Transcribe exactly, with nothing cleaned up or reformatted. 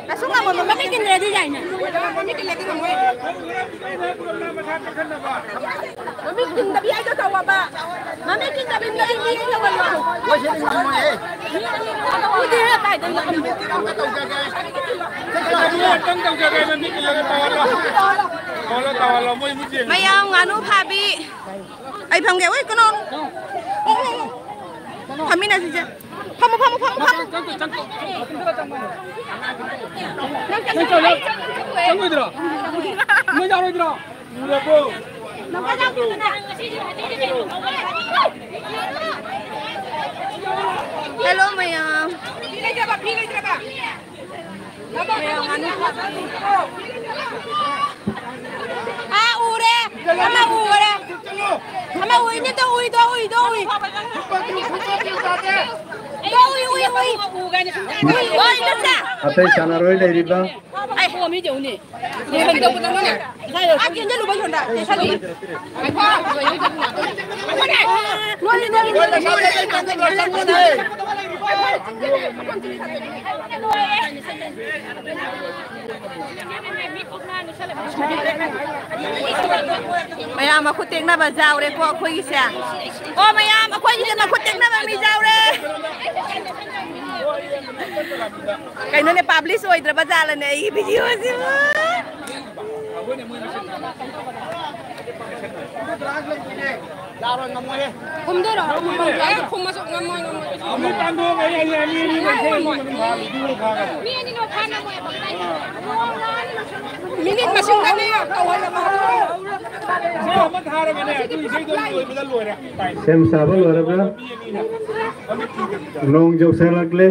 ꯀꯩꯁꯨ ꯉꯝꯃꯣꯏ, ꯃꯃꯤꯠ ꯀꯤꯟꯗ꯭ꯔꯗꯤ ꯌꯥꯏꯅꯦ꯫ ꯃꯃꯤꯠ ꯀꯤꯟꯗꯕꯤ ꯍꯥꯏꯗꯣ ꯇꯧꯋꯣꯕ꯫ ꯃꯃꯤꯠ ꯀꯤꯟꯗꯕꯤ ꯃꯤ ꯍꯥꯏꯗꯣ ꯇꯧꯍꯜꯂꯣ꯫ ꯎꯗꯦꯍꯦ, ꯀꯥꯏꯗꯩꯅꯣ? ꯑꯃꯨꯛꯇꯪ ꯇꯧꯖꯒꯦ, ꯃꯃꯤꯠ ꯀꯤꯜꯂꯒ ꯇꯧꯍꯜꯂꯣ꯫ ꯇꯧꯍꯜꯂꯣ, ꯇꯧꯍꯜꯂꯣ, ꯃꯣꯏ ꯃꯤꯠ ꯌꯦꯡꯉꯦ꯫ ꯃꯌꯥꯝ ꯉꯥꯅꯨ ꯐꯥꯕꯤ꯫ ꯑꯩ ꯐꯝꯒꯦ꯫ ꯎꯏ, ꯀꯩꯅꯣ꯫ ꯐꯝꯃꯤꯟꯅꯁꯤꯁꯦ꯫ ꯐꯝꯃꯣ, ꯐꯝꯃꯣ, ꯐꯝꯃꯣ, ꯐꯝꯃꯣ꯫ ꯅꯪ ꯆꯪꯉꯣꯏꯗ꯭ꯔꯣ? ꯅꯣꯏ ꯌꯥꯎꯔꯣꯏꯗ꯭ꯔꯣ? ꯍꯦꯜꯂꯣ ꯃꯌꯥꯝ꯫ ꯃꯌꯥꯝ ꯉꯥꯅꯨ ꯐꯥꯕꯤ꯫ ꯑꯥ, ꯎꯔꯦ꯫ ꯑꯃ ꯎꯔꯦ꯫ ꯑꯃ ꯎꯏꯅꯦ, ꯇꯣ ꯎꯏ, ꯇꯣ ꯎꯏ, ꯇꯣ ꯎꯏ꯫ ꯇꯣ ꯎꯏ, ꯎꯏ, ꯎꯏ꯫ ꯎꯏ, ꯎꯏ, ꯅꯠꯇ꯭ꯔꯥ? ꯑꯇꯩ ꯁꯥꯟꯅꯔꯣꯏ ꯂꯩꯔꯤꯕ꯫ ꯑꯩ ꯍꯣ, ꯃꯤ ꯌꯧꯅꯤ꯫ ꯌꯦꯡꯍꯟꯗꯧꯕꯗꯧꯅꯅꯦ꯫ ꯑꯥ, ꯆꯦꯟꯁꯤꯜꯂꯨꯕ ꯁꯣꯝꯗ, ꯆꯦꯟꯁꯤꯜꯂꯨ꯫ ꯃꯌꯥꯝ ꯃꯈꯨꯠ ꯇꯦꯛꯅꯕ ꯌꯥꯎꯔꯦꯀꯣ ꯑꯩꯈꯣꯏꯒꯤꯁꯦ꯫ ꯑꯣ, ꯃꯌꯥꯝ ꯑꯩꯈꯣꯏꯒꯤꯁꯦ ꯃꯈꯨꯠ ꯇꯦꯛꯅꯕ ꯃꯤ ꯌꯥꯎꯔꯦ꯫ ꯀꯩꯅꯣꯅꯦ, ꯄꯥꯕ꯭ꯂꯤꯁ ꯑꯣꯏꯗ꯭ꯔꯕ ꯖꯥꯠꯂꯅꯦ ꯑꯩꯒꯤ ꯚꯤꯗꯤꯑꯣꯁꯤꯕꯨ? ꯌꯥꯔꯣꯏ, ꯉꯝꯃꯣꯏꯍꯦ꯫ ꯈꯨꯝꯗꯣꯏꯔꯣ? ꯈꯨꯝꯃꯁꯨ ꯉꯝꯃꯣꯏ, ꯉꯝꯃꯣꯏ꯫ ꯑꯃꯨꯛ ꯇꯥꯟꯊꯣꯛꯑꯒ ꯑꯩ, ꯑꯩ, ꯑꯩ, ꯑꯩ, ꯑꯩ, ꯑꯩ, ꯑꯩ, ꯑꯩ, ꯑꯩ, ꯃꯤꯅꯤꯠ ꯃꯁꯤꯡ ꯈꯛꯅꯦ ꯇꯧꯍꯜꯂꯕ꯫ ꯏꯁꯩ ꯑꯃ ꯊꯥꯔꯒꯅꯦ, ꯑꯗꯨ ꯏꯁꯩꯗꯣ ꯂꯣꯏꯕꯗ ꯂꯣꯏꯔꯦ꯫ ꯁꯦꯝ ꯁꯥꯕ ꯂꯣꯏꯔꯕ꯭ꯔꯥ? ꯅꯣꯡ ꯌꯧꯁꯜꯂꯛꯂꯦ꯫